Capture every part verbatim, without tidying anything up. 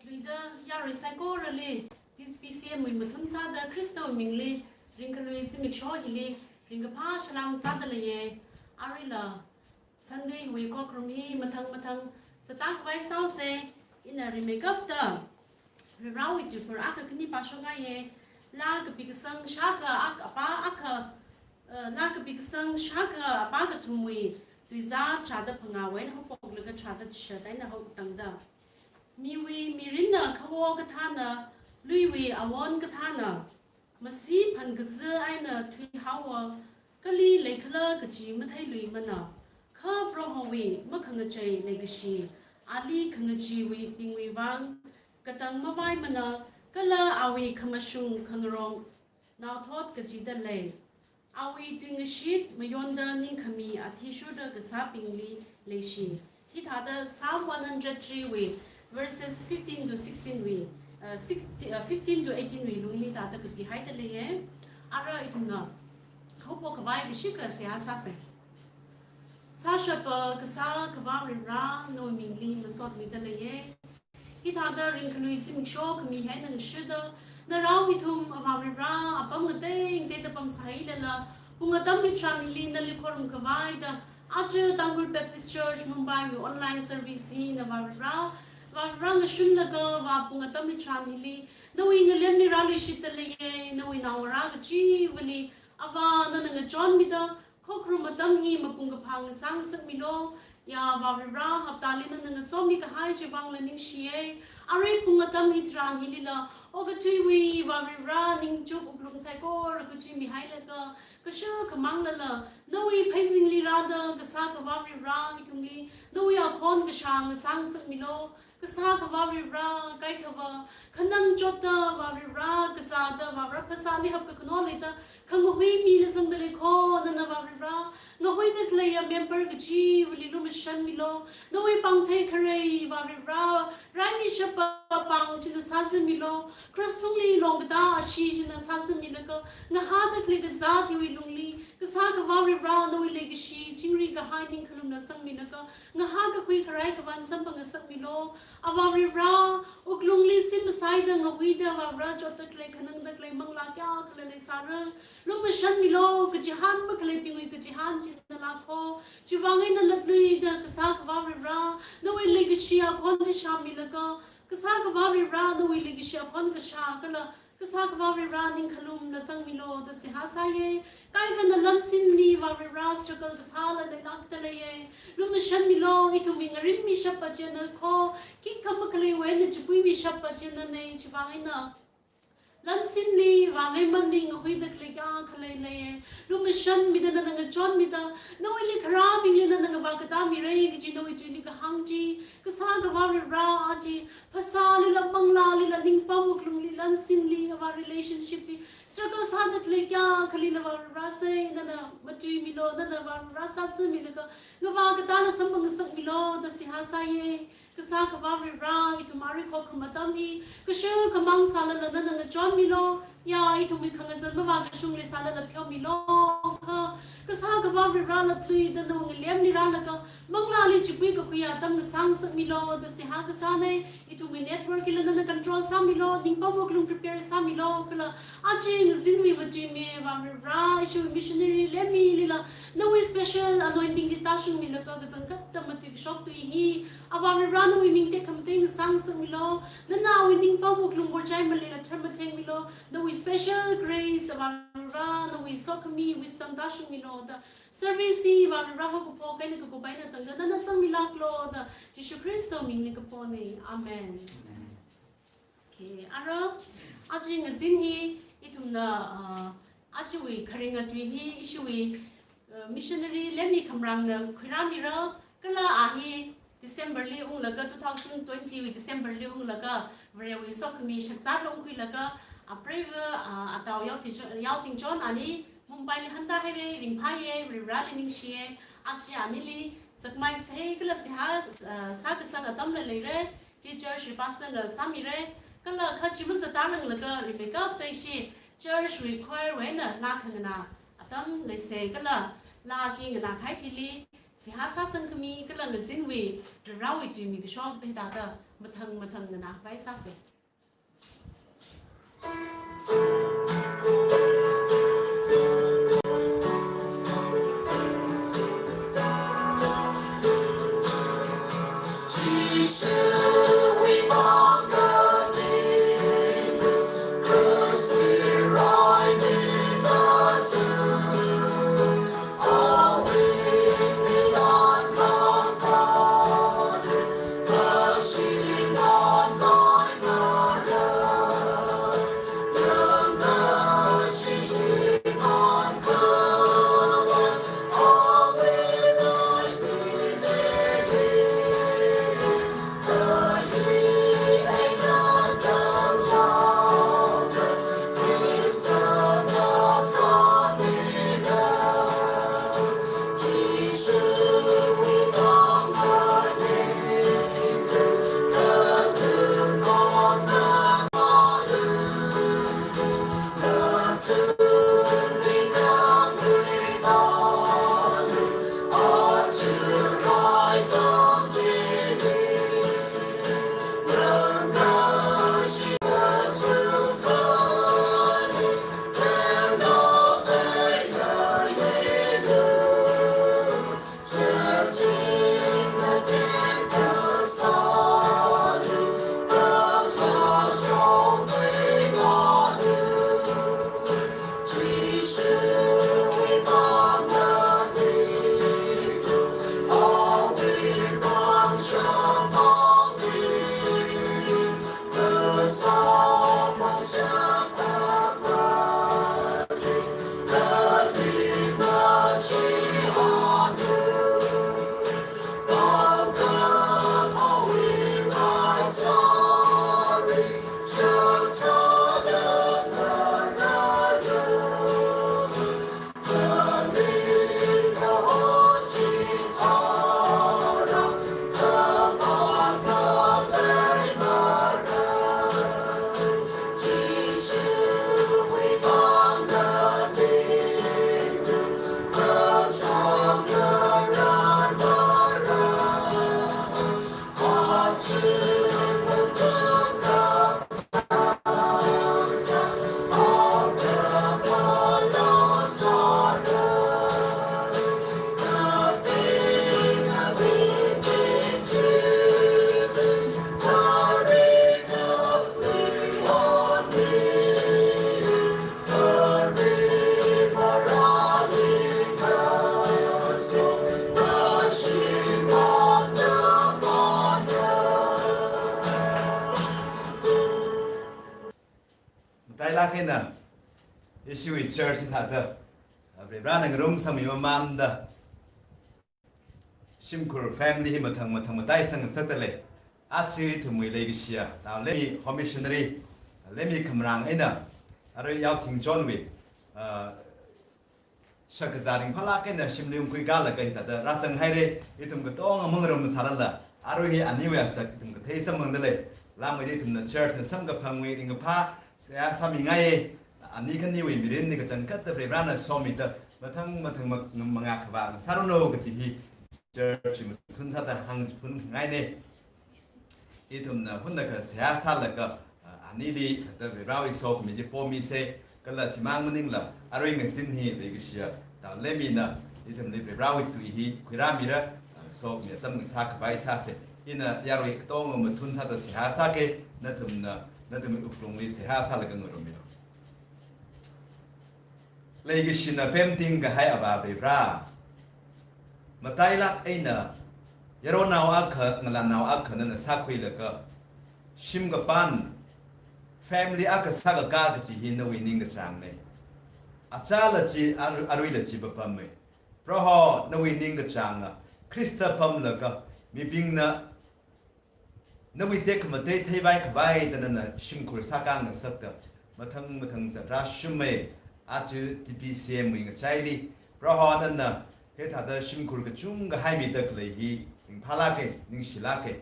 Luida yarui saikorali, P C M wui mathun sāda Khristawui mingli, ringkhalui zimiksho hili, ringkaphā salam sāda leiye. Aruila, Sunday wui khokharum hi mathang mathang zatkhavai sāose, ina rimeikapta, Varivarawui tui phara akha khani pāshokngaiye, Laa kapi kasang shākha ak-, apā akha, eh, Laa kapi kasang shākha apā kathumwui, tuizā tharāda phangāwui eina haophoklaga tharāda chishat eina haotangda. Miwui mirinna khawo kathāna, luiwui awon kathāna, masi phankaza eina thuihaowa, kali leikhala kaji matheiluimana, kha Prohowui makhangachei leikashi, ali khangacheewui bingwui vang, katang mavaimana, kala awui khamashung khangarong, naothot kachida lei. Awui tuingashit mayonda ningkhami athishurda kasābingli leishi. Hithāda Psalm one hundred three wui verses fifteen to sixteen wui, uh, sixteen, uh, fifteen to eighteen wui lungli thāda kapihaida leiye. Ara ithumna haophok khavai kashikha seihā sāse. Sāshapa kasā Akhavā Varivara, nawui mingli masotmida leiye. Hithāda ringkhalui zimiksho khami eina ngashida, narao ithum Avā Varivara apam ngatei ngateida pamsāhailala, pung atam hitharan hili nali khorum khavaida, aja Tangkhul Baptist Church Mumbai wui online service hina Avā Varivara, Avā Varivara ngashunlaga vā pung atam hitharan hili, nawui ngalemli rāluishitda leiye, nawui naongarā kachivali, Avā nana ngachonmida, khokharum atam hi mapung kaphā ngasāngasakmilu, ya Avā Varivara haptali nana ngasomi kahai chivangla ningshiye, arui pung atam hitharan hilila, okathuiwui Avā Varivara ningchuk wuklung saikora khuithuimihailaga, kasha kamanglala, nawui pheizingli rāda, kasā Akhavā Varivara ithumli, nawui akhon kashā ngasāngasakmilu, kasā Akhavā Varivara, kaikhava, khanang chotda Avā Varivara, kazāda Avā Varivara, phasāli hapkakhano leida, khangahui mila zangda leikho, nana Avā Varivara, ngahuida khaleiya member kachivali lumashanmilu, nawui pāngthei kharei Avā Varivara, raimishapa pāng china sāzanmilu, cross tungli longkatā ashee china sāzanmilaga, ngahāda khalei kazāt hiwui lungli, kasā Akhavā Varivara, nawui leikashi, chingri kahai ningkhalumla sangmilaga, ngahā kakhui kharai khavān samphangasakmilu, Avā Varivara, wuklungli shim masāida ngahuida Avā Varivara chotda khalei khanangda khalei manglā kayākhala leisāra, lumashanmilu, kachihān makhaleibingwui kachihān china lākho, chivang eina latluida kasā Akhavā Varivara, nawui leikashi akhon chi shāmilaga, kasā Akhavā Varivara, nawui leikashi akhon kashā kala, kasā Akhavā Varivara ningkhalumla sangmilu da seihā sāye. Kaikhana lansinli Avā Varivara struggle kasāla leilākda leiye. Lumashanmilu, ithumwui ngarinmishapa china kho, khikha makhaleiwui eina chipuimishapa chinane, chivang eina lansinli, vāleimanli ngahuida khalei kayākha leileiye. Lumashanmida nana ngachonmida, nawuili kharābingli nana ngavā katāmira kaji nawui tuili kahāng chi, kasā Akhavā Varivara, aja phasālila, manglālila, ningpam wuklungli, lansinli, Avā relationship li struggle sāda khalei kayākhalila Avā Varivara sei, nana matuimilu, nana Avā Varivara sāzanmilaga, ngavā katāla samphangasakmilu da seihā sāye. Kasā Akhavā Varivara, ithum arui khokharum atam hi, kasha kamang sālala nana ngachonmilu, ya ithumwui khangazan mavākashung leisālala pheomilu, kha, kasā Akhavā Varivara latluida nawui ngalemli rālaga, manglāli chipui kakhui atam ngasāngasakmilu da seihā kasāne, ithumwui network hila nana control sāmilu, ningpam wuklung prepare sāmilu, kala, aja ngazinwui matuimi Avā Varivara, ishiwui missionary Lemmilila, nawui special anointing chi tāshungmilaga kazangkhatta matui kashok tui hi, Avā Varivara nawui ming tekhamatei ngasāngasakmilu, nana awui ningpam wuklung borchai malila tharmathengmilu, nawui special grace Avā Varivara, nawui sokhami wisdom tāshungmilu da, service hi Avā Varivara haokaphok eina kakup eina tangda nana sangmilāklu da, Jishu Khristawui mingli kapone. Amen. Okay, ara, aja ngazin hi, ithumna, ah, ajawui kharinga tui hi, ishiwui, ah, missionary Lemmi Khamrangna khuirāmira, kala a hi December li unglaga, two thousand twenty wui December li unglaga, Varewui sokhami shakzātla ungkhuilaga, apreiva, ah, atao Yaothingchon, Yaothingchon ani Mumbai li hānda haire, ringphāye, Varivarali ningshiye, aja anili, zakmai kathei kala seihā, ah, sākasang atamla leire, chi church wui pastor na sāmire, kala kha chi mazatāranglaga rimeikapta ishi church wui choir wui eina laa khanganā atam leise kala laa chi nganākahai thili seihā sāsangkhami kala ngazinwui Varivarawui tuimi kashok thāda Mathang mathangna nākhavai sāsa. Matailāk eina, ishiwui church hithāda, Varivarāna ngarumsangmi mamānda, shimkhur family hi mathang mathang mataisang ngasakta lei. Aja ithumwui leikashiya, Naolemi Home Missionary, Lemi Khamrang eina, arui Yaothing Johnwui, ah, shakkazā ringphālāk eina shimli ungkhui kālaga hithāda rāzanghaira, ithum katonga mangarum sālala, arui hi aniwui azak ithum kathei samphangda lei. Lamai ithumna church na samkaphangwui ringkaphā seihā sāmingai, ani khaniwui mirinli kachangkhatta Varivarāna somida, mathang mathang ma-, mangā khavā ngasāranu kaji hi church mathun sāda hāngchiphun ngaina. Ithumna hunakha seihā sālaga, ah, anili hithāda Varivarāwui sokhami chi pomisa, kala chimang maningla, arui ngazin hi leikashiya Naolemina ithumli Varivarāwui tui hi khuirāmira, ah, sokhami atam ngasā khavai sāsa. Ina yarui katonga mathun sāda seihā sāka, nathumna, nathumwui wuklungli seihā sālaga ngarummilu. Leikashina pemting kahai Avā Varivarā, matailāk eina yaronao akha, ngalānao akha nana sākhuilaga, shim kapān, family akha sākakā kaji hi nawui ningkachāngna. Achāla chi, ar-, aruila chi papamma. Proho, nawui ningkachānga Khrista pamlaga, mibingna nawui tekhamatei theivai khavai da nana shimkhur sākā ngasakta, mathang mathang zatra shummei, aja T P C M wui ngachaili, Proho nana hithāda shimkhur kachungkha haimida khalei hi ringphālāka, ningshilāka.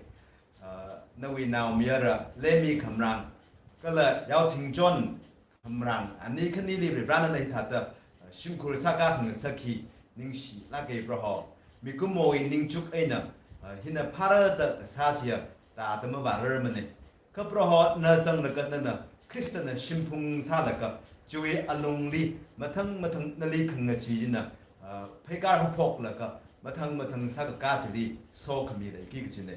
Ah, nawui naomayara Lemi Khamrang, kala Yaothing John Khamrang, ani khanili Varivarāna hithāda, ah, shimkhur sākā khangasak hi ningshilāka Proho. Mikumowui ningchuk eina, ah, hina phāra da kasā chiya, tāda mavārarmana. Kha Proho na zanglaga nana Khristana shimphung sālaga, chiwui alungli mathang mathang nali khangachee china, ah, pheikar haophoklaga, mathang mathang sākakā chili sokhami leiki kachina.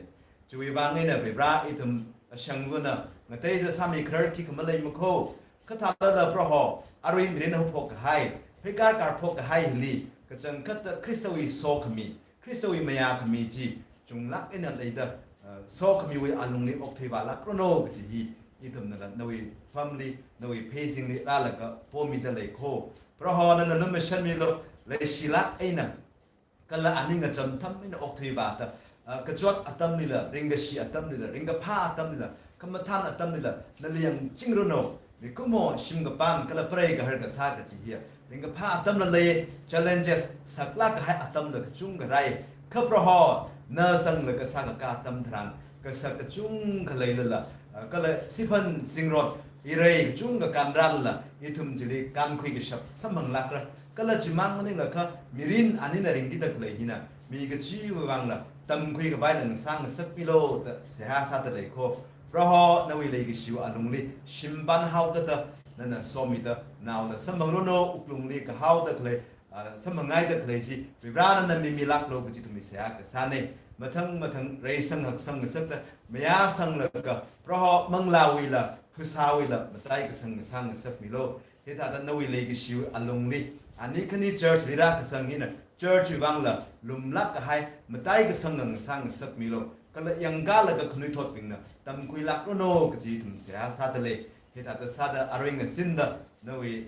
Chiwui vang eina Varivara ithum ashangvana ngateida sāmi khararki khamalei makho. Kha thālala Proho, arui mirin haophok kahai, pheikar karphok kahai hili, kachangkhatta Khristawui sokhami, Khristawui mayākhami chi, chunglāk eina leida, uh, sokhamiwui alungli okthuivālākranu kaji hi, ithumnala nawui pamli, nawui pheisingli rālaga pomida leikho. Proho nana lumashanmilu, leishilāk eina, kala aning acham tham eina okthuivāda, ah, kachot atamlila, ringkashi atamlila, ringkaphā atamlila, khamathān atamlila, nali yangchingranu, mikumo shimkapan kala prei kahar kasā kaji hiya, ringkaphā atamla lei, challenges saklāk kahai atamla kachungkha rāi, kha Proho, na zanglaga sākakā atam tharan, kasak kachungkha leilala, ah, kala siphan zingrot, irei kachungkha kānrālala, ithum chili kānkhui kashap samphanglākra, kala chimang maningla kha, mirin anina ringkida khalei hina, mi kachiwui vangla, tamkhui khavai ngasā ngasakmilu da seihā sāda leikho. Proho nawui leikashiwui alungli, shimpan haokada, nana somida, naola samphangranu wuklungli kahaoda khalei, ah, samphangngaida khalei chi, Varivara nana mimilāklu kaji ithumwui seihā kasāna. Mathang mathang reisang haksang ngasakda, mayāsanglaga, Proho manglāwuila, phasāwuila, matai kasang ngasā ngasakmilu. Hithāda nawui leikashiwui alungli, ani khani church li rākazang hina, church wui vangla, lumlāk kahai, matai kasang ngasā ngasakmilu. Kala yangkālaga khanuithotbingna, tamkhuilākranu kaji ithum seihā sāda lei. Hithāda sāda arui ngazinda, nawui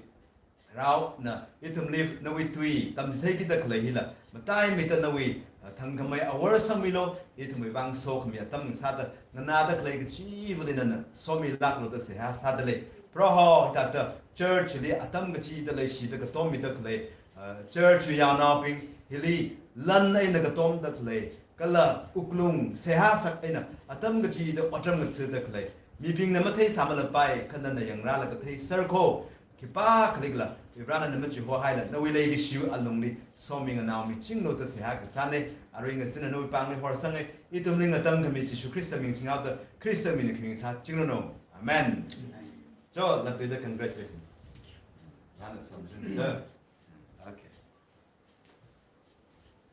raona, ithumli nawui tui tamchitheikida khalei hila, mataimida nawui, ah, thangkhamei awor sangmilu, ithumwui vang sokhami atam sāda, nganāda khalei kachivali nana somilāklu da seihā sāda lei. Proho, hithāda church li atam kachida leishida katommida khalei, ah, church wui yaonaobing hili lan eina katomda khalei, kala wuklung seihā sak eina atam kachida otram ngathada khalei, mibingna matheisāmalapai, kha nana yangrālaga theiserkho. Khipākhalikla, Varivara nana machihohaila, nawui leikashiwui alungli, somi nganao michinglu da seihā kasāna, arui ngazin nawui pāngli horsanga, ithumli ngatamkhami Jishu Khrista ming singhaoda, Khrista mingna khuining sāchingranu. Amen. Jo, latluida congratulations. Yana samjin, sir. Okay.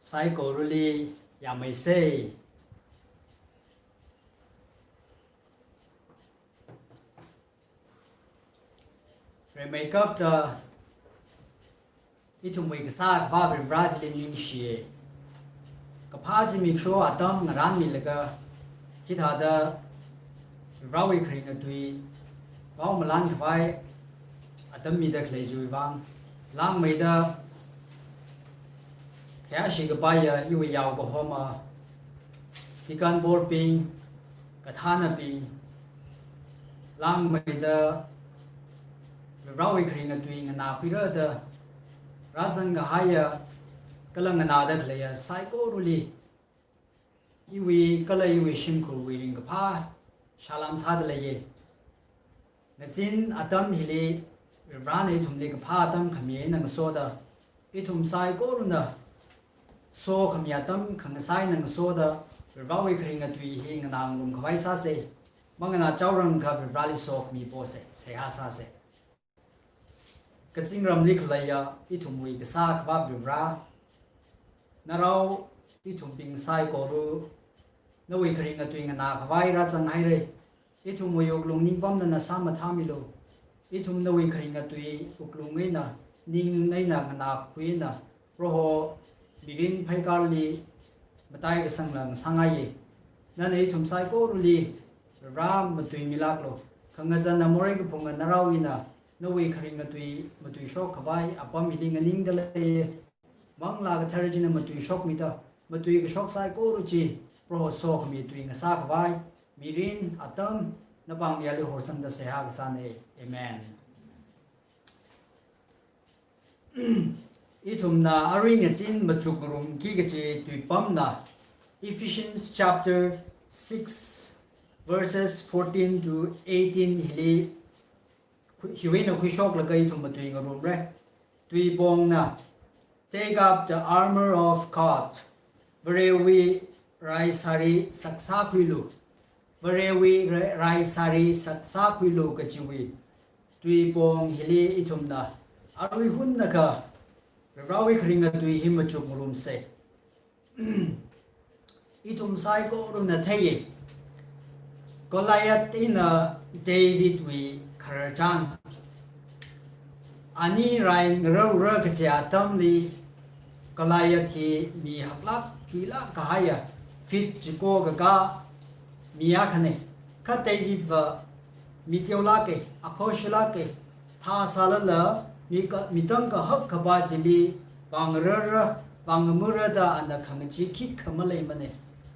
Saikorali yāmeisa. Rimeikapta ithumwui kasā Akhava Varivara chili ningshiya. Kaphā zimiksho atam ngarānmilaga, hithāda Varivarawui kharinga tui vaomalan khavai atam mida khalei chiwui vang, langmeida khayāshi kapaiya iwui yao kahoma, deacon board bing, kathānabing, langmeida Varivarawui kharinga tui nganākhuira da rāzang kahaiya kala nganāda khaleiya saikorali, iwui kala iwui shimkhurwui ringkaphā salam sāda leiya. Ngazin atam hili Varivarana ithumli kaphā atam khami eina ngasoda, ithum saikorana sokhami atam khangasā eina ngasoda, Varivarawui kharinga tui hi nganāngarum khavai sāsa. Manganāchaorangakha Varivarali sokhami posa, seihā sāsa. Kazingramli khaleiya ithumwui kasā Akhava Varivara, narao ithumbing saikora nawui kharinga tui nganā khavai rāzanghaira. Ithumwui wuklung ningpam nana sāmathāmilu. Ithum nawui kharinga tui wuklung eina, ning eina, nganākakhui eina, Proho, mirin pheikarli matai kasangla ngasāngaiya. Nana ithum saikorali rāmatuimilāklu. Khangazana morei kaphunga narao ina, nawui kharinga tui matuishok khavai apam hili nganingda leiya. Manglā Kathara china matuishokmida, matuikashok saikora chi Proho sokhami tui ngasā khavai, mirin atam napāngli ali horsangda seihā kasāna. Amen. Ithumna arui ngazin machukngarumki kaji tuipamna Ephesians chapter six, verses fourteen to eighteen hili, hiwui eina khuishoklaga ithum matuingarumra. Tuipongna, "Take up the armor of God." Varewui raisari saksākhuilu. Varewui ra-, raisāri saksākhuilu kajiwui tuipong hili ithumna arui hunnakha Varewui kharinga tui hi machukngarumsa. Ithum saikorana theiya, Goliath eina Davidwui khararchān. Ani rai ngararra kachi atamli Goliath hi mi haklāk chuilāk kahaiya, feet chiko kakā mi akhana. Kha Davidva mi teolāka, akhoshilāka, thāsālala mi ka-, mi tangkahak kapā chili vāngararra, vāngamurra da ana khangachee khikha maleimana.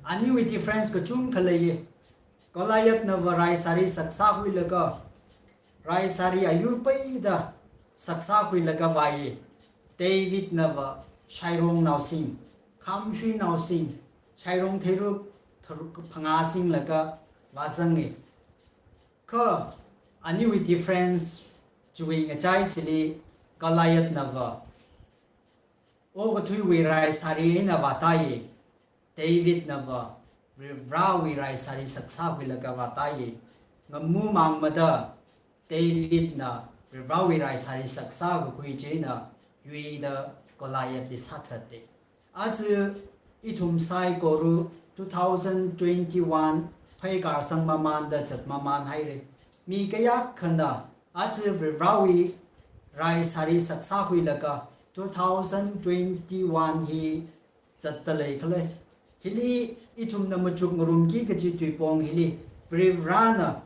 Aniwui difference kachungkha leiya. Goliath nava raisāri saksākhuilaga, raisāri ayur peida saksākhuilaga vāya. David nava shairong naosing, khamshui naosing, shairong theiruk, tharuk phangā singlaga vāzanga. Kha aniwui difference chiwui ngachai chili Goliath nava okathuiwui raisāri eina vātāya, David nava Varivarāwui raisāri saksākhuilaga vātāya. Ngamumangmada David na Varivarāwui raisāri saksākakhui china yuida Goliathli sāthata. Aja ithum saikora two thousand twenty-one phaikar sangmamānda zatmamānhaira. Mi kayākhana aja Varivarāwui raisāri saksākhuilaga two thousand twenty-one hi zatda leikhala. Hili ithumna machukngarumki kaji tuipong hili Varivarāna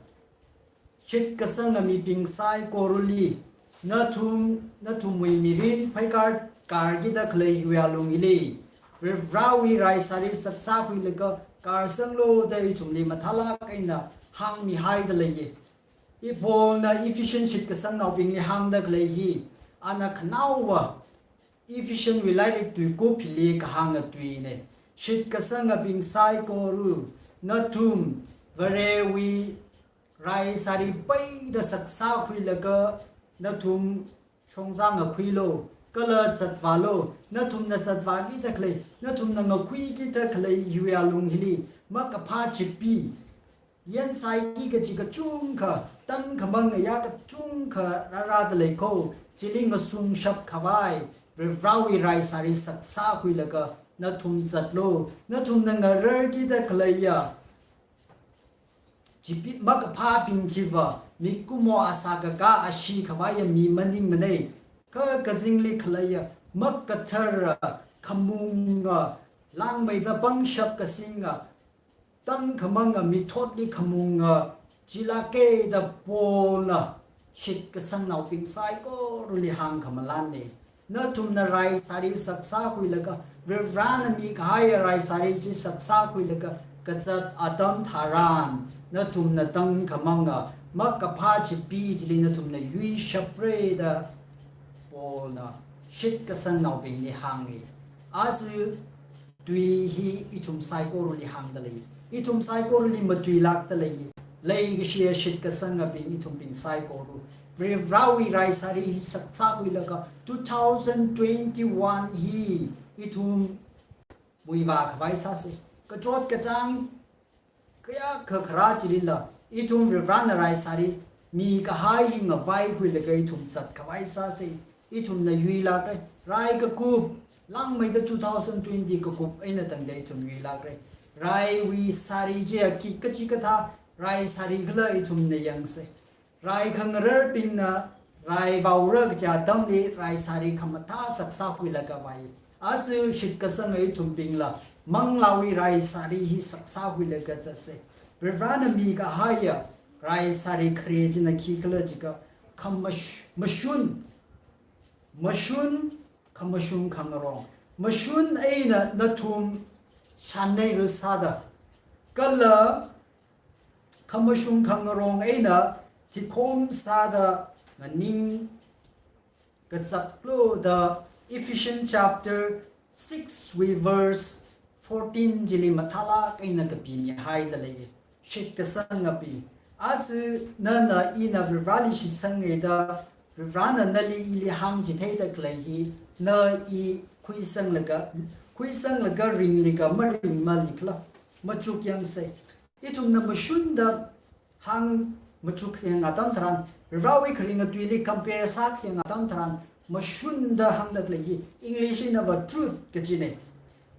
shitkasanga mibing saikorali, nathum, nathumwui mirin phaikar karkida khalei hiwui alung hili Varivarāwui raisāri saksākhuilaga karsanglu da ithumli mathālāk eina hāngmihaida leiya. I Paulna Ephesian shitkasangnaobingli hāngda khalei hi, ana khanaowa Ephesianwui lairik tuikup hili kahānga tuina. Shitkasangabing saikora, nathum Varewui raisāri peida saksākhuilaga, nathum shongzā ngakhuilu, kala zatvālu, nathumna zatvākida khalei, nathumna ngakhuikida khalei hiwui alung hili makaphā chipee, yansaiki kaji kachungkha, tangkhamang ngayā kachungkha rārāda leiko, chili ngasungshap khavai Varivarāwui raisāri saksākhuilaga nathum zatlu, nathumna ngararkida khaleiya chipee makaphābing chiva mikumo asā kakā ashee khavaiya mi maningmana. Kha kazingli khaleiya makathara, khamunga, langmeida pangshap kasinga, tangkhamanga mithotli khamunga chilāka da Paulna shitkasangnaobing saikorali hāngkhamalānna. Nathumna raisāri saksākhuilaga, Varivarāna mikahaiya raisāri chi saksākhuilaga kazat atam tharan, nathumna tangkhamanga makaphā chipee chili nathumna yuishapra da Paulna shitkasangnaobingli hānga. Aja tui hi ithum saikorali hāngda lei. Ithum saikorali matuilākda lei. Leikashiya shitkasangabing ithumbing saikora, Varivarāwui raisāri hi saksākhuilaga two thousand twenty-one hi ithum muivā khavai sāsa. Kachot kachāng kayākha kharā chilila, ithum Varivarāna raisāri mikahai hi ngavaikhuilaga ithum zat khavai sāsa. Ithumna yuilākra. Rai kakup, langmeida two thousand twenty kakup eina tangda ithum yuilākra. Raiwui sāri chiya ki kachikathā raisāri khala ithumna yangsa. Rai khangararbingna rai vaora kaja atamli raisāri khamathā saksākhuilaga vai. Aja shitkasanga ithumbingla manglāwui raisāri hi saksākhuilaga zatsa. Varivarāna mikahaiya raisāri khare china khikhala jiakha khamash-, mashun, mashun, khamashung khangarong. Mashun eina nathum shannei ru sāda, kala khamashung khangarong eina thikhom sāda nganing kazaklu da Ephesians chapter six wui verse fourteen chili mathālāk eina kapimihaida lei. Shitkasangabing, aja nana ina Varivarāli shitsanga da, Varivarāna nali ili hāngchitheida khalei hi, na i khuisanglaga, khuisanglaga ringlika maringmalikhala, machuk yangsa. Ithumna mashunda hāng machuk yang atam tharan, Varewui kharinga tuili compare sākhayang atam tharan, mashunda hāngda khalei hi English einava truth kajina.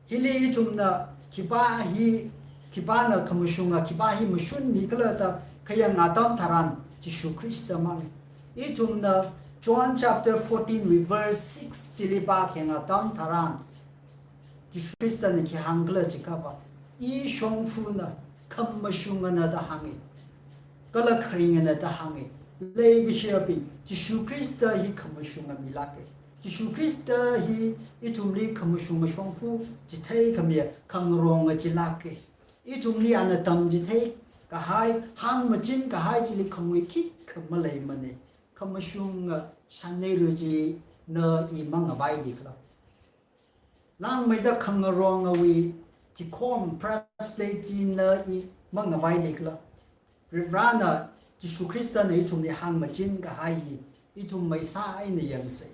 Hili ithumna khipā hi, khipāna khamashunga, khipā hi mashunmi khala da khayang atam tharan, Jishu Khrista mang. Ithumna John chapter fourteen wui verse six chili pākhayang atam tharan, Jishu Khristana khi hāng khala jiakhava, I shongfana khamashungana da hānga. Kala kharingana da hānga. Leikashiyabing, Jishu Khrista hi khamashunga milāka. Jishu Khrista hi ithumli khamashunga shongfa chitheikhami khangaronga chilāka. Ithumli ana tamchitheikahai, hāngmachingkahai chili khangui khikha maleimana. Khamashunga shanneira chi na i mangavaili khala. Langmeida khangarongawui tikhom, breastplate chi na i mangavaili khala. Varena, Jishu Khristana ithumli hāngmachingkahai hi ithum maisā eina yangsa.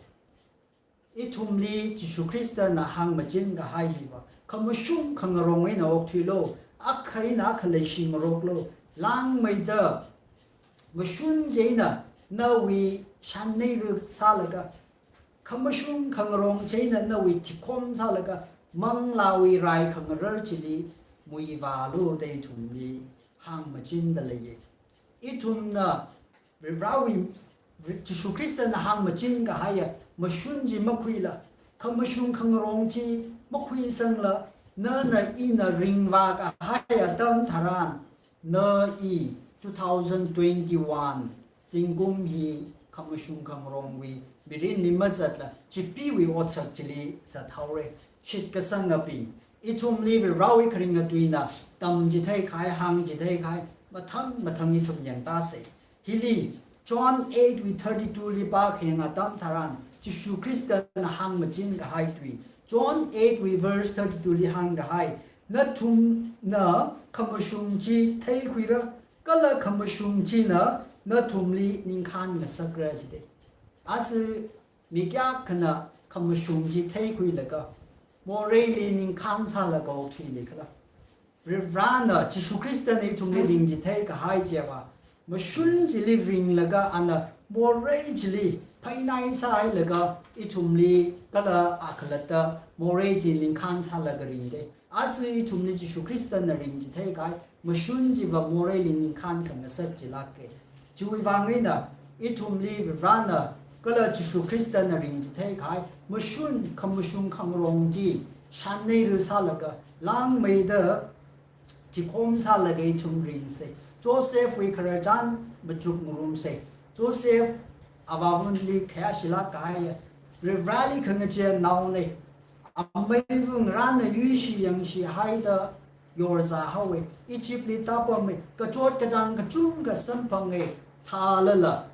Ithumli Jishu Khristana hāngmachingkahai hiva, khamashung khangarong eina okthuilu, akha eina akha leishingaroklu, langmeida mashun chieina nawui shanneira sālaga, khamashung khangarong chieina nawui tikhom sālaga, manglāwui rai khangarar chili muivālu da ithumli hāngmachingda leiya. Ithumna Varewui, Jishu Khristana hāngmachingkahaiya mashun chi makhuila, khamashung khangarong chi makhuisangla, nana ina ringvākahai atam tharan, na i two thousand twenty-one zingkum hi khamashung khangarongwui mirinli mazatla, chipeewui otsak chili zathaora. Shitkasangabing, ithumli Varewui kharinga tuina tamchitheikahai, hāngchitheikahai mathang mathang ithum yangtāsa. Hili John eight wui thirty-two li pākhayang atam tharan, Jishu Khristana hāngmachingkahai tui. John eight wui verse thirty-two li hāngkahai, nathumna khamashung chi theikhuira, kala khamashung china nathumli ningkhān ngasakra jida. Aja mi kayākhana khamashung chi theikhuilaga, moreili ningkhān sālaga okthuili khala. Varena, Jishu Khristana ithumli ringchitheikahai chiva, mashun chili ringlaga ana morei chili phainai sāhailaga ithumli kala akhalatta morei chi ningkhān sālaga ringda. Aja ithumli Jishu Khristana ringchitheikahai mashun chiva moreili ningkhān khangasak chilāka. Chiwui vang eina ithumli Varena kala Jishu Khristana ringchitheikahai mashun khamashung khangarong chi shanneira sālaga, langmeida tikhom sālaga ithum ringsa. Josephwui khararchan machukngarumsa. Joseph avāvunli khayāshilāk kahaiya, Vareli khangachee naona. Ameivung rāna yuishi yangshihaida yorzāhaowa, Egyptli tāpama, kachot kachāng kachungkha samphanga, thālala,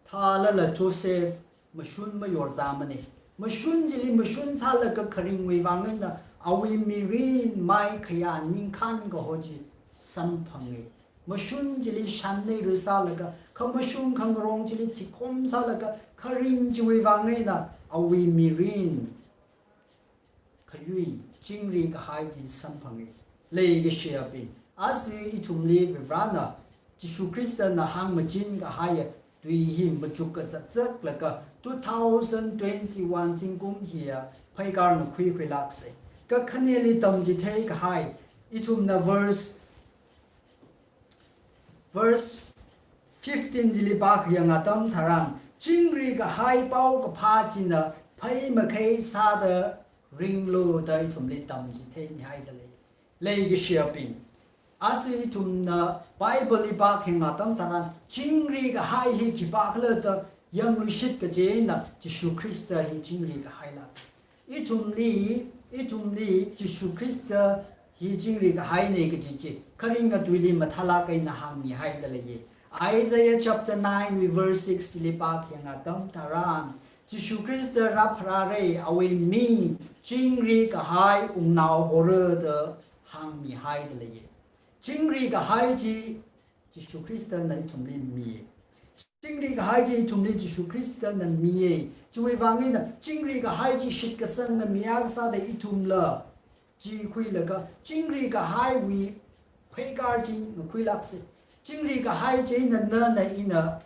thālala Joseph mashun mayorzāmana. Mashun chili mashun sālaga kharingwui vang eina awui mirin maikhayā ningkhān kaho chi samphanga. Mashun chili shanneira sālaga, khamashung khangarong chili tikhom sālaga kharing chiwui vang eina awui mirin khayui, chingri kahai chi samphanga. Leikashiyabing, aja ithumli Varena, Jishu Khristana hāngmachingkahaiya tui hi machuk kazakzaklaga two thousand twenty-one zingkum hiya phaikar makhuikhuilāksa. Kakhaneli tamchitheikahai, ithumna verse Verse fifteen chili pākhayang atam tharan, chingri kahai paokaphā china phei makhei sāda ringlu da ithumli tamchitheimihaida lei. Leikashiyabing, aja ithumna Bible li pākhayang atam tharan, chingri kahai hi khipākhala da yangluishit kaje eina Jishu Khrista hi chingri kahaila. Ithumli, ithumli Jishu Khrista hi chingri kahaina kaji chi kharinga tuili mathālāk eina hāngmihaida leiya. Isaiah chapter nine wui verse six li pākhayang atam tharan, Jishu Khrista rāpharāra, awui ming chingri kahai wungnao hora da hāngmihaida leiya. Chingri kahai chi Jishu Khristana ithumli mi. Chingri kahai chi ithumli Jishu Khristana miya. Chiwui vang eina chingri kahai chi shitkasangna mi akha sāda ithumla chi khuilaga, chingri kahaiwui Hagar chi ngakhuilāksei. Chingri kahai chieina nana ina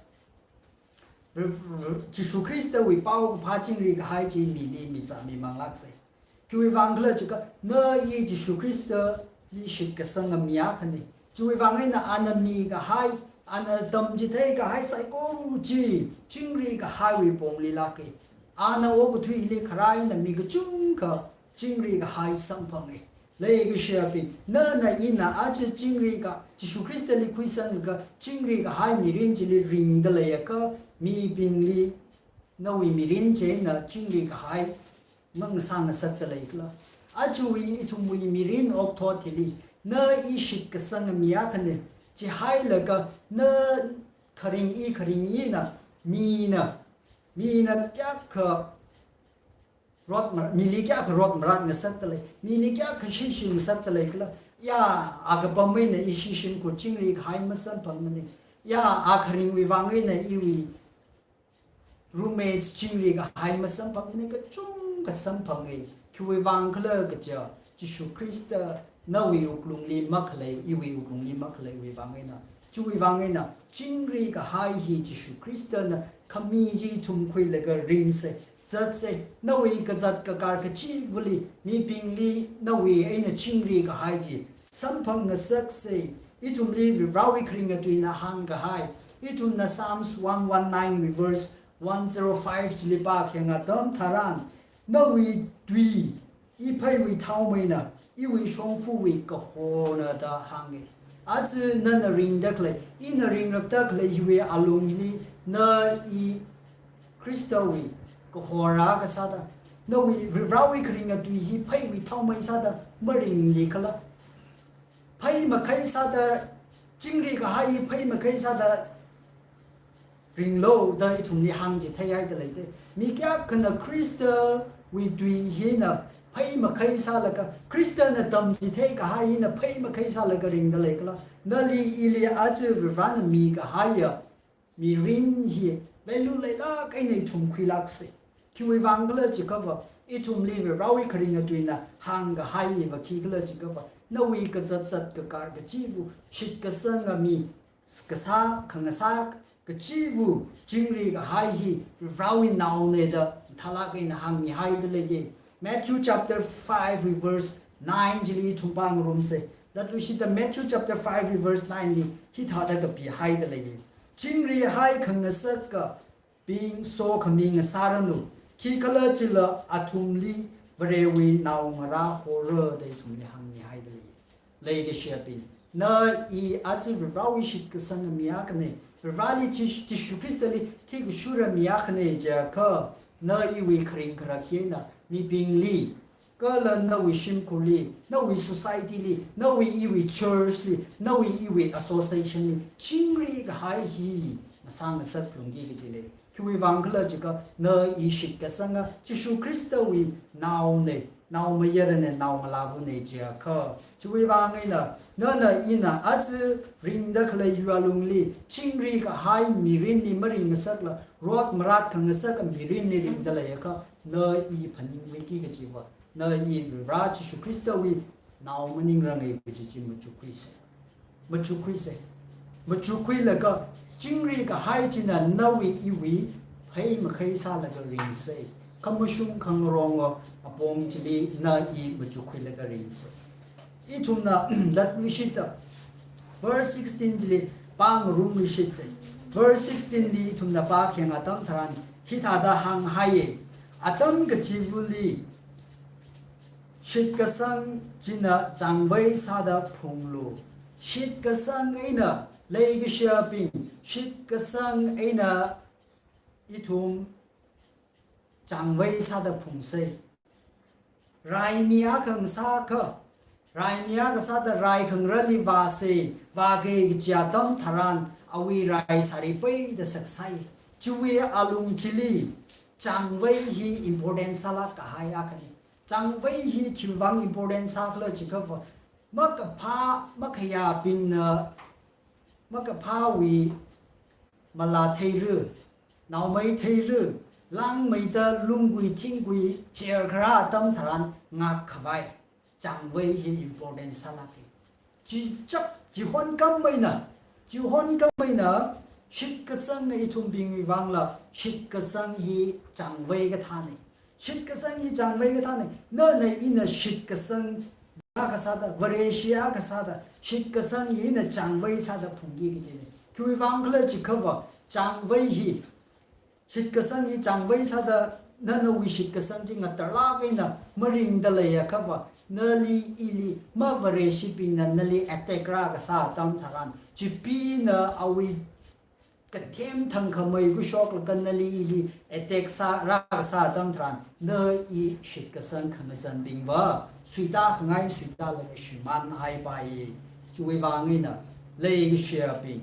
Re-, re-, Jishu Khristawui paokaphā chingri kahai chi mili mizāmimanglāksei. Khiwui vang khala jiakha, na i Jishu Khristali shitkasanga mi akhana. Chiwui vang eina ana mikahai, ana tamchithei kahai saikora chi, chingri kahaiwui pongli lāka. Ana okathuili kharā eina mi kachungkha chingri kahai samphanga. Leikashiyabing, nana ina aja chingri ka, Jishu Khristali khuisanglaga chingri kahai mirin chili ringda leiakha, mibingli nawui mirin chieina chingri kahai mangasā ngasakta leikhala. Ajawui ithumwui mirin okthot hili, na i shitkasanga mi akhana, chihailaga na kharing i kharing ina, mina, mina kayākha rot mar-, mili kayākha rot marat ngasakta lei, mili kayākha shishi ngasakta leikhala. Ya, a kapam eina ishi shimkhur chingri kahai masamphangmana. Ya, a kharingwui vang eina iwui roommates chingri kahai masamphangmana, kachungkha samphanga. Khiwui vang khala kaja, Jishu Khrista nawui wuklungli makhalei, iwui wuklungli makhaleiwui vang eina. Chiwui vang eina, chingri kahai hi Jishu Khristana khami chi ithum khuilaga ringsei, zatsei, nawui kazat kakar kachivali, mibingli nawui eina chingri kahai chi samphang ngasaksei. Ithumli Varivarāwui kharinga tuina hāngkahai, ithumna Psalms one one nine wui verse one zero five chili pākhayang atam tharan, nawui tui, i pheiwui thaomeina, iwui shongfawui kahorna da hānga. Aja nana ringda khalei, ina ringrapda khalei hiwui alungli, na i Khristawui kahor akha sāda, nawui Varivarāwui kharinga tui hi pheiwui thaomei sāda maringlikhala. Phei makhei sāda, chingri kahai phei makhei sāda ringlu da ithumli hāngchitheihaida leida. Mi kayākhana Khristawui tui hina phei makhei sālaga, Khristana tamchithei kahai hina phei makhei sālaga ringda leikhala. Nali ili aja Varivarāna mikahaiya mirin hi value leilāk eina ithum khuilāksei. Khiwui vang khala jiakhava, ithumli Varivarāwui kharinga tuina hāngkahaiva khikhala jiakhava, nawui kazat zat kakar kachiva shitkasanga mi kasā, khangasā kachiva chingri kahai hi Varivarāwui naona da mathālāk eina hāngmihaida leiya. Matthew chapter five wui verse nine chili ithum pāngarumsei. Latluishita Matthew chapter five wui verse nine li hithāda kapihaida leiya. Chingri hai khangasakkabing sokhami ngasāranu, khikhalajila athumli Varewui naongarā hora da ithumli hāngmihaida leiya. Leikashiyabing, na i aja Varivarāwui shitkasanga mi akhana, Varivarāli Jish-, Jishu Khristali thikashura mi akhana jiakha, na iwui kharing kharak hina mibingli, kala nawui shimkhurli, nawui society li, nawui iwui church li, nawui iwui association li, chingri kahai hi masāngasak lungki kajina. Khiwui vang khala jiakha, na i shitkasanga Jishu Khristawui naona, naomayarana, naongalāvana jiakha. Chiwui vang eina, nana ina aja ringda khalei hiwui alungli, chingri kahai mirinli maring ngasakla, rot marat khangasak mirinli ringda leiakha, na i phaningluiki kajiva, na i Varivarā Jishu Khristawui nao maningranga kaji chi machukkhuisei. Machukkhuisei. Machukkhuilaga, chingri kahai china nawui iwui phei makhei sālaga ringsei. Khamashung khangaronga apong chili na i machukkhuilaga ringsei. Ithumna latluishita verse sixteen chili pāngarumluishitsei. Verse sixteen li ithumna pākhayang atam tharan hithāda hānghaiya. Atam kachivali shitkasang china chāngvei sāda phunglu. Shitkasang eina, leikashiyabing, shitkasang eina ithum chāngvei sāda phungsei. Raimi akha ngasākha, raimi akha sāda rai khangarāli vāsei, vāki kaji atam tharan awui rai sāri peida saksai. Chiwui alung chili chāngvei hi important sālāk kahai akhana. Chāngvei hi khiwui vang important sākhala jiakhava, makaphā, makhayābingna makaphāwui malā theira, naomei theira, langmeida lunggui thingkui her kharā atam tharan ngakkhavai chāngvei hi important sālāka. Chi chap Chihon kameina, chihon kameina, shitkasang ithum bingwui vangla, shitkasang hi changvai kathāna. Shitkasang hi changvai kathāna. Nana ina shitkasang akha sāda, Vareshi akha sāda, shitkasang hina changvai sāda phungki kajina. Khiwui vang khala chikhava, changvai hi, shitkasang hi changvai sāda, na nawui shitkasang chi ngatarlāk eina maringda leiakhava, nali ili, ma Vareshibingna nali attack rākasā atam tharan, Chipeena awui kathem thangkhamei khuishoklaga nali ili attack sā, rākasā atam tharan, na i shitkasang khangazanbingva, suitākhangai suitālaga shimānhaipai. Chiwui vang eina, leikashiyabing,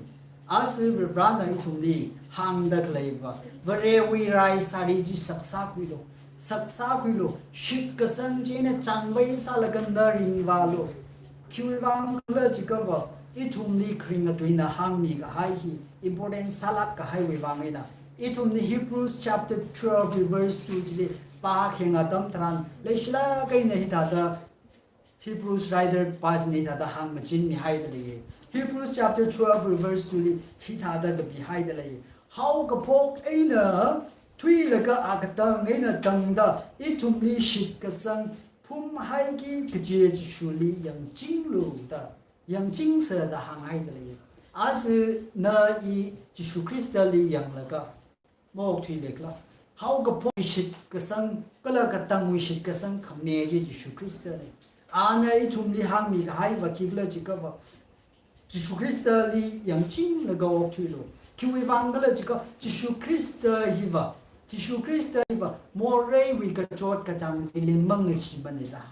aja Varivarana ithumli hāngda khaleiva, Varewui raisāri chi saksākhuilu, saksākhuilu, shitkasang china changvai sālaga na ringvālu. Khiwui vang khala chikhava, ithumli kharinga tuina hāngmi kahai hi important sālāk kahaiwui vang eina, ithumna Hebrews chapter twelve verse two chili pākhenga atam tharan, leishilāk eina hithāda Hebrews writer pa china hithāda hāngmachinmihaida lei. Hebrews chapter twelve verse two li hithāda kapihaida lei. Haokaphok eina thuilaga akatang eina tangda, ithumli shitkasang phumhaiki kaji Jishuli yangchinglu da, yangchingsa da hānghaida lei. Aja na i Jishu Khristali yanglaga maokthuilekla, haokaphok shitkasang, kala katangwui shitkasang khami chi Jishu Khristana. Ana ithumli hāngmi kahaiva khikhala chikhava, Jishu Khristali yangchinglaga okthuilu. Khiwui vang khala chikhava, Jishu Khrista hiva, Jishu Khrista hiva moreiwui kachot kachāng chili mangacheemana da.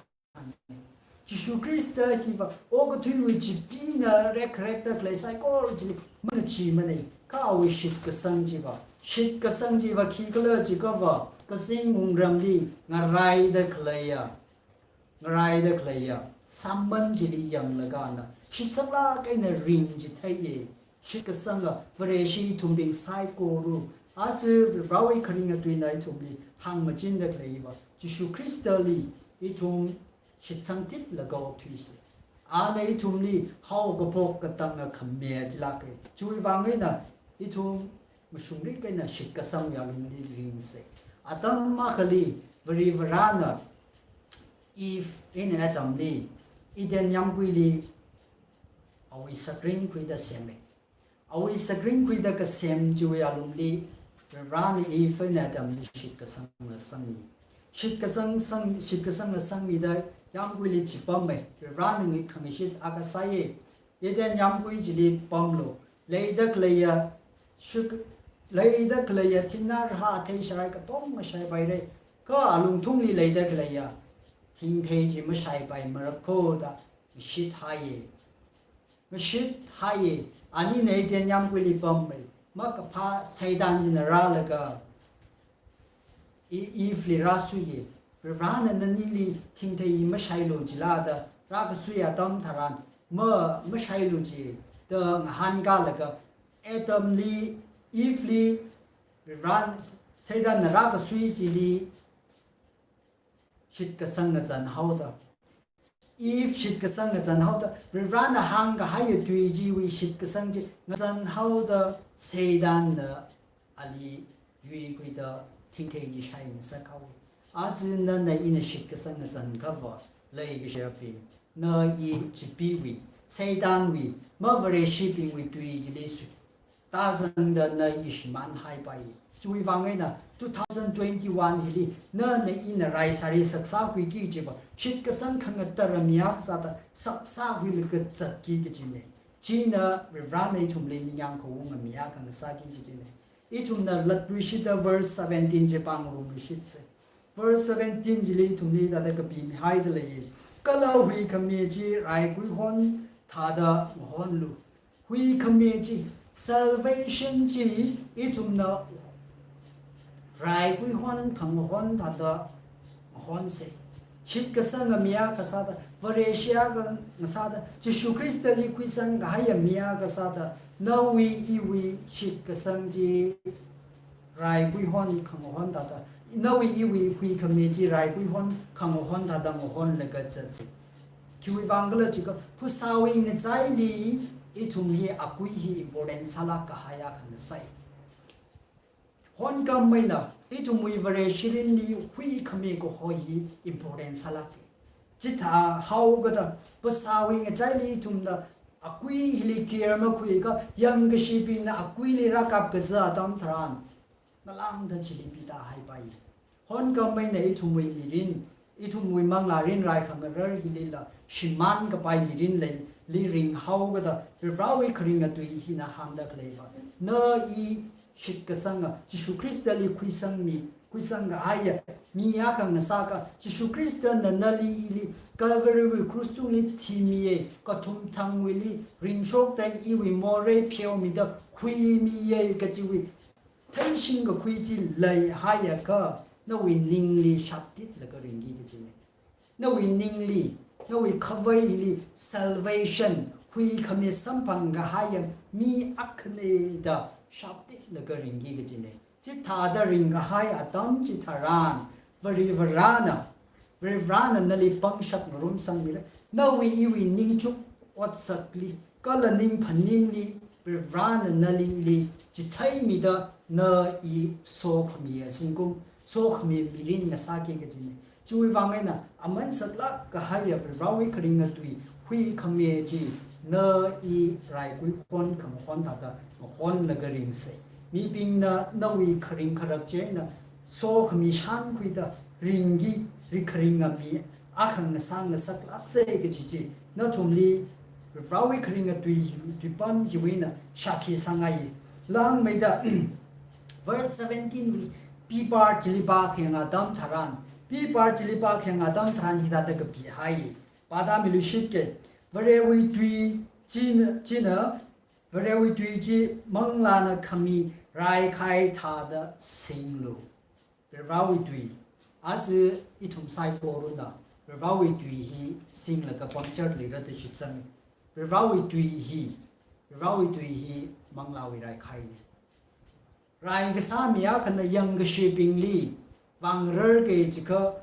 Jishu Khrista hiva okathuiwui Chipeena rekrekda khalei saikora chili mangacheemana. Kha awui shitkasang chiva, shitkasang chiva khikhala chikhava, kazing wungramli ngaraida khaleiya, ngaraida khaleiya sāman chili yanglaga ana shitsanglāk eina ringchitheiya. Shitkasanga Vareshi ithumbing saikora, aja Varewui kharinga tuina ithumli hāngmachinda khaleiva, Jishu Khristali ithum shitsangtitlaga okthuisa. Ana ithumli haokaphok katanga khami chilāka. Chiwui vang eina ithum mashungrik eina shitkasangwui alungli ringsa. Atam akhali Varivarana Eve eina Adamli Eden yāmguili awui sakring khuida semmi. Awui sakring khuida kasem chiwui alungli Varivarana Eve eina Adamli shitkasangla sangmi. Shitkasang sang, shitkasangla sangmida yāmguili chipammi. Varivarana ngui khangashit akha sāya. Eden yāmgui chili pamlu. Leida khaleiya shuk, leida khaleiya thingnā rahā athei sharai katonga shaipaira. Kha alungthungli leida khaleiya thingthei chi mashaipaimara kho da ngashithaiya. Ngashithaiya. Anina Eden yāmguili pammi. Makaphā Satan china rālaga I, Eve li rāsuiya. Varivarana nanili thingthei mashailu jila da rākasui atam tharan, ma, mashailu ji da ngahānkālaga, Adamli, Eveli, Varivarana, Satanna rākasui chili shitkasang ngazanhaoda. Eve shitkasang ngazanhaoda, Varivarana hāngkahaiya tui chiwui shitkasang chi ngazanhaoda, Satanna ali yuikhuida thingthei chi shaingasakhaowa. Aja nana ina shitkasang ngazankhava, leikashiyabing, na i Chipeewui, Satanwui, ma Vareshibingwui tui chili su, tāzangda na i shimānhaipai. Chiwui vang eina two thousand twenty-one hili nana ina raisāri saksākhuiki kajiva, shitkasang khangatara mi akha sāda saksākhuilaga zatki kajina. China Varivarana ithumli ningyāng khaunga mi akha ngasāki kajina. Ithumna latluishita verse seventeen chi pāngarumluishitsa. Verse seventeen chili ithumli hithāda kapimihaida lei. Kala huikhami chi raikuihon thāda ngahonlu. Huikhami chi, salvation chi, ithumna raikuihon khangahon thāda ngahonsa. Shitkasanga mi akha sāda, Vareshi akha ngasāda, Jishu Khristali khuisangkahaiya mi akha sāda, nawui iwui shitkasang chi raikuihon khangahon thāda, nawui iwui huikhami chi raikuihon khangahon thāda ngahonlaga zatsa. Khiwui vang khala chiakha, phasāwui ngachaili ithum hi akui hi important sālāk kahai akha ngasai. Honkameina, ithumwui Vare shirinli huikhami kaho hi important sālāke. Chithāhaokada, phasāwui ngachaili ithumna akui hili care makhuiakha, yangkashibingna akuili rākap kazā atam tharan, ngalāngda chili pida haipai. Honkameina ithumwui mirin, ithumwui manglārin rai khangarar hilila, shimān kapai mirin leili ringhaokada, Varivarāwui kharinga tui hina hāngda khaleiva, na i shitkasanga, Jishu Khristali khuisangmi, khuisang kahaiya mi akha ngasaka, Jishu Khristana nali ili Calvary wui krus tungli thimiya, kathum thangwuili ringshokda iwui morei pheomida huimiya kajiwui theishing kakhui chi leihaiakha, nawui ningli shaptitlaga ringki kajina. Nawui ningli, nawui khavai hili salvation, huikhami samphang kahaiya mi akhana da shaptitlaga ringki kajina. Chithāda ringkahai atam chitharan, Varivarāna, Varivarāna nali pangshap ngarumsangmira, nawui iwui ningchuk otsakli, kala ningphaningli, Varivarāna nali ili chitheimida na i sokhamiya zingkum, sokhami mirin ngasāki kajina. Chiwui vang eina aman saklāk kahaiya Varivarāwui kharinga tui huikhami chi, na i raikui hon khamahon thāda mahonlaga ringsa. Mibingna nawui kharing kharak chieina sokhami shānkhuida ringki, ri kharinga mi akha ngasā ngasaklāksa kaji chi, nathumli Varivarāwui kharinga tui, tuipam hiwui eina shākhi sāngai. Langmeida, verse seventeen wui B part chili pākhayang atam tharan, B part chili pākhayang atam tharan hithāda kapihai. Pāda miluishitke, Varewui tui china, china, Varewui tui chi manglāna khami raikhai thāda singlu. Varivarāwui tui. Aja ithum saikorana Varivarāwui tui hi singlaga pamserlira da shitsang. Varivarāwui tui hi, Varivarāwui tui hi manglāwui raikhaina. Rai kasā mi akhana yangkashibingli vāngararki jiakha,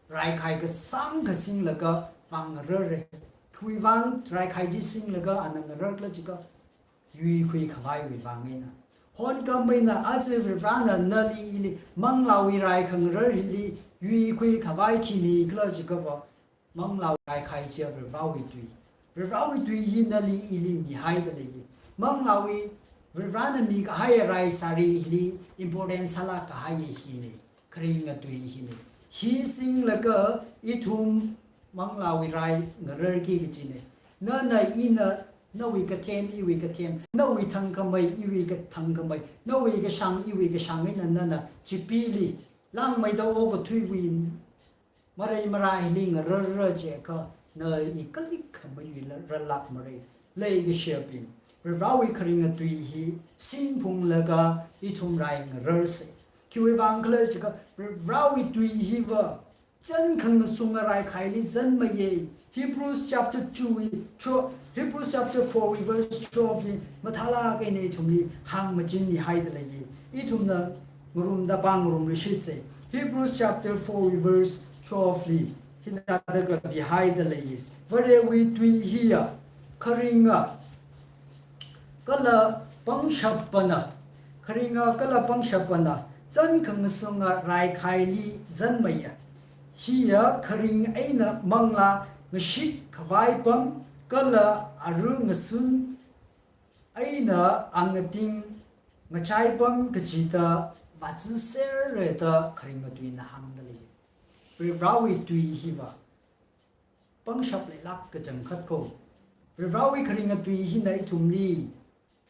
raikhai kasāngkha singlaga vāngararra. Khiwui vang raikhai chi singlaga ana ngararkhala jiakha, yuikhui khavaiwui vang eina. Honkameina aja Varivarāna nali ili manglāwui rai khangarar hili yuikhui khavai khi mikhala jiakhava, manglāwui raikhai chiya Varivarāwui tui. Varivarāwui tui hi nali ili mihaida lei. Manglāwui Varivarāna mikahai rai sari hili important sālāk kahai hina, kharinga tui hina. Hi singlaga ithum manglāwui rai ngararki kajina. Nana ina nawui kathem, iwui kathem, nawui thangkhamei, iwui ka-, thangkhamei, nawui kashāng, iwui kashāng eina nana chipili, langmeida okathuiwui marei marāli ngararra jiakha, na i kalikkha mayuila rālākmara. Leikashiyabing, Varivarāwui kharinga tui hi singphunglaga ithum rai ngararsa. Khiwui vangkhala jiakha, Varivarāwui tui hiva chān khangasunga raikhaili zanmeiya. Hebrews chapter two wui, tro-, Hebrews chapter four wui verse twelve li mathālāk eina ithumli hāngmachinmihaida lei. Ithumna ngarumda pāngarumluishitsa. Hebrews chapter four wui verse twelve li hithāda kapihaida lei. Varewui tui hiya kharinga kala pangshapana, kharinga kala pangshapana chān khangasunga raikhaili zanmeiya. Hiya kharing eina manglā ngashit khavai pam, kala aru ngasun eina angating ngachai pam kajida vāzāserra da kharinga tuina hāngda lei. Varivarāwui tui hiva pangshap leilāk kachangkhat ko. Varivarāwui kharinga tui hina ithumli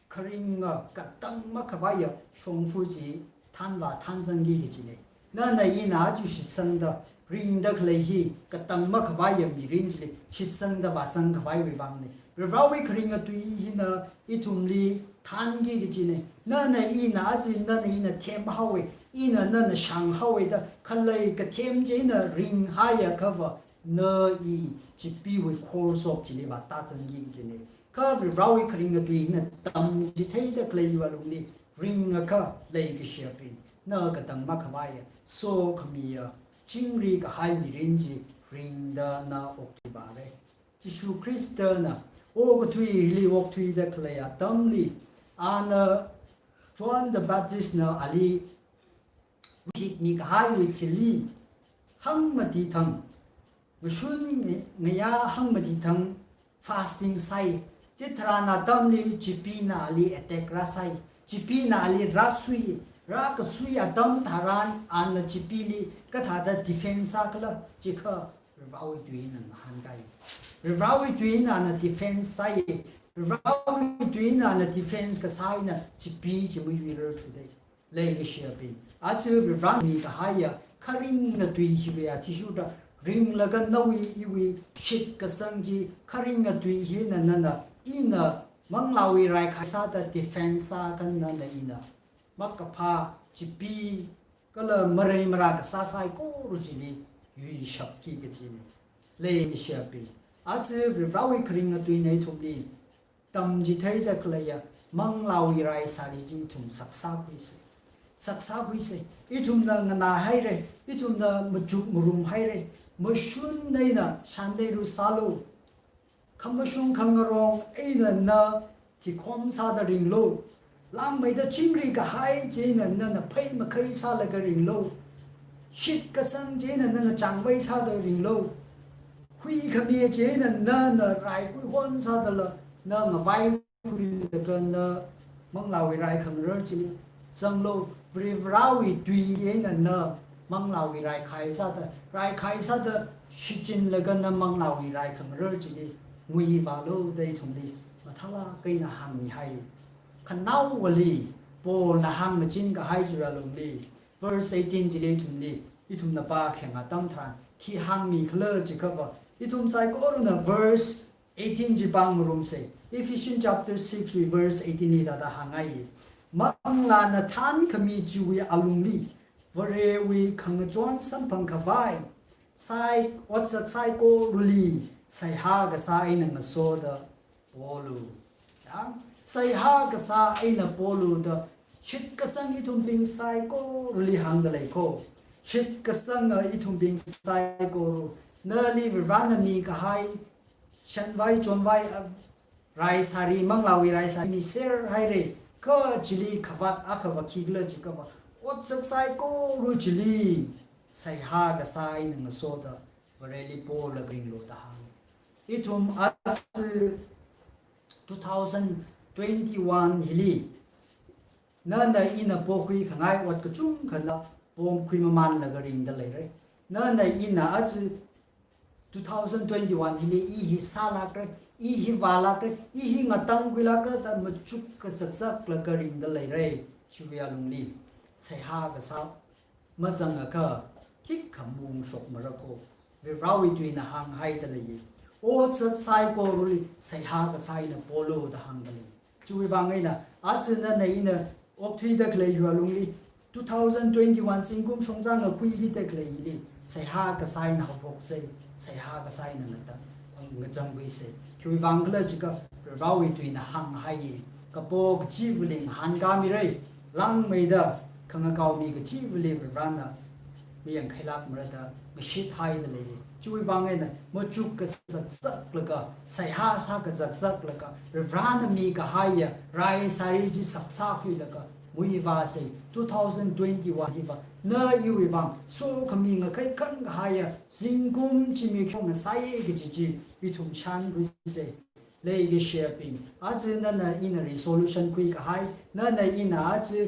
kharinga katang makhavaiya shongfa chi thanvā thanzangki kajina. Nana ina aja shitsangda ringda khalei hi katang makhavaiya mirin chili shitsangda vāzang khavaiwui vangna. Varivarāwui kharinga tui hina ithumli thanki kajina. Nana ina aja nana ina themhaowa, ina nana shānghaowa da khalei kathem chieina ringhaiakhava, na i chipeewui khor shok chili vātāzangki kajina. Kha Varivarāwui kharinga tui hina tamchitheida khaleiwui alungli ringakha, leikashiyabing, na katang makhavaiya sokhamiya chingri kahai mirin chi ringda na okthuivāra. Jishu Khristana Pokathui hili okthuida khalei atamli, ana John the Baptist na ali hikmi kahaiwui thili hangmati thang, ngashun nge-, ngayā hangmati thang fasting sai. Chitharan atamli chipina ali attack rāsai. Chipina ali rāsui, rākasui atam tharan ana chipili kathāda defense sākhala, chikha Varivarāwui tuina ngahānkai. Varivarāwui tuina ana defense sai. Varivarāwui tuina ana defense kasā eina chipi chi mayuirar thudei. Leikashiyabing, aja Varivarāna mikahaiya kharinga tui hiwui athishurda ringlaga nawui iwui shitkasang chi kharinga tui hina nana ina manglāwui raikhai sāda defense sākhanna nana ina makaphā chipi kala marei marā kasā saikora chili yuishapki kachina. Leikashiyabing, aja Varivarāwui kharinga tuina ithumli tamchitheida khaleiya manglāwui raisāri chi ithum saksākhuisa. Saksākhuisa. Ithumna nganāhaira, ithumna machuk marumhaira, mashun eina shanleiru sālu, khamashung khangarong eina na thikhom sāda ringlu, langmeida chingri kahai chieina nana phei makhei sālaga ringlu, shitkasang chieina nana chāngvei sāda ringlu, huikhami chieina nana raikhuihon sādala na ngavaikhuilaga na manglāwui raikhangarar chili zanglu. Varivarāwui tui eina na manglāwui raikhai sāda, raikhai sāda shichinlaga na manglāwui raikhangarar chili nguivālu da ithumli mathālāk eina hāngmihai. Khanaowali Paulna hāngmachin kahai chiwui alungli, verse eighteen chili ithumli, ithumna pākhayang atam tharan khi hāngmikhala chikhava, ithum saikorana verse eighteen chi pāngarumsa. Ephesians chapter six wui verse eighteen hithāda hāngai. Manglāna thānkhami chiwui alungli Varewui khangachon samphang khavai sai, otsak saikorali seihā kasā eina ngasoda polu. Ya, seihā kasā eina polu da shitkasanga ithumbing saikorali hāngda lei ko. Shitkasanga ithumbing saikora, nali Varivarāna mikahai shanvai chonvai, a, raisāri, manglāwui raisāri miserhaira, kha chili khavāt akhava khikhala chikhava, otsak saikora chili seihā kasā eina ngasoda Vareli polaga ringlu da hānga. Ithum aja two thousand twenty-one hili nana ina pokhui khangai ot kachungkhana pokhui mamānlaga ringda leira. Nana ina aja two thousand twenty-one hili i hi sālākra, i hi vālākra, i hi ngatangkhuilākra da machuk kazakzaklaga ringda leira. Chiwui alungli seihā kasā mazangakha khikha maungshokmara ko. Varivarāwui tuina hānghaida lei. Otsak saikorali seihā kasā eina polu da hāngda lei. Chiwui vang eina aja nana ina okthuida khalei chiwui alungli, two thousand twenty-one zingkum shongza ngakhuikida khaleili seihā kasā eina haophoksa, seihā kasā eina ngatang, ngachangkhuisa. Khiwui vangkhala chiakha Varivarāwui tuina hānghai, kapo kachivali ngahānkāmira, langmeida khangakao mi kachivali Varivarāna mayangkhailākmara da ngashithaida lei. Chiwui vang eina machuk kazakzaklaga, seihā sā kazakzaklaga, Varivarāna mikahaiya raisāri chi saksākhuilaga muivāsa. Two thousand twenty-one hiva na iwui vang sokhami ngakhai khangahaiya zingkum chi mikyo ngasai kaji chi ithum shānkhuisa. Leikashiyabing, aja nana ina resolution khuikahai, nana ina aja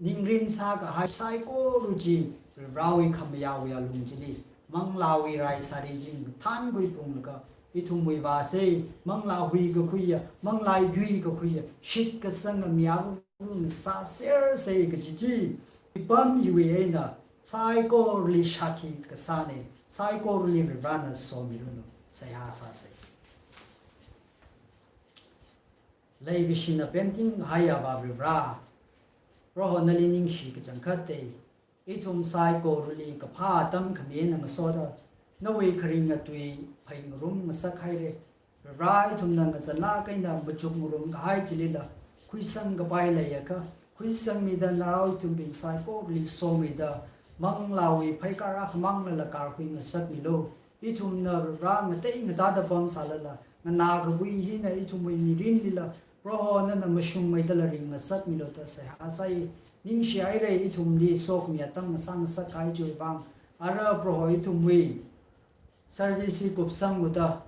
ningrin sākahai saikora chi Varivarāwui khamayāwui alung chili manglāwui raisāri chi ngathānkhui phunglaga ithum muivāsa. Manglā huikakhuiya, manglā yuikakhuiya, shitkasanga mi akha sāsersa kaji chi ipam hiwui eina saikorali shākhi kasāna. Saikorali Varivarāna somiranu. Seihā sāsa. Leikashina pemting haiya Āvā Varivarā, Proho nali ningshi kachangkhatta. Ithum saikorali kaphā atam khami eina ngasoda nawui kharinga tui pheingarum ngasakhaira. Varivarā, ithumna ngazanlāk eina machuk ngarumkahai chilila khuisang kapai leiakha, khuisangmida narao ithumbing saikorali somida manglāwui pheikar akhamang lala karkhui ngasakmilu. Ithumna Varivarā ngatei ngatāda pamsālala nganākakhui hina ithumwui mirinlila Proho nana mashungmeida ring ngasakmilu da seihā sai. Ningshi haira ithumli sokhami atam ngasā ngasakkahai chiwui vang. Ara Proho ithumwui service hi kupsanglu da,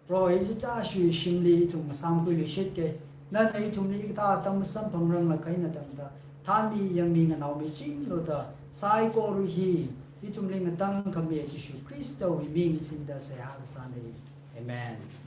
Proho ichichā shuishimli ithum ngasāmkhuiluishit ke. Nana ithumli kathā atam masamphangrangla kaina tangda, thanmi yangmi nganaomichinglu da, saikora hi ithumli ngatangkhami Jishu Khristawui ming singda seihā kasāna. Amen.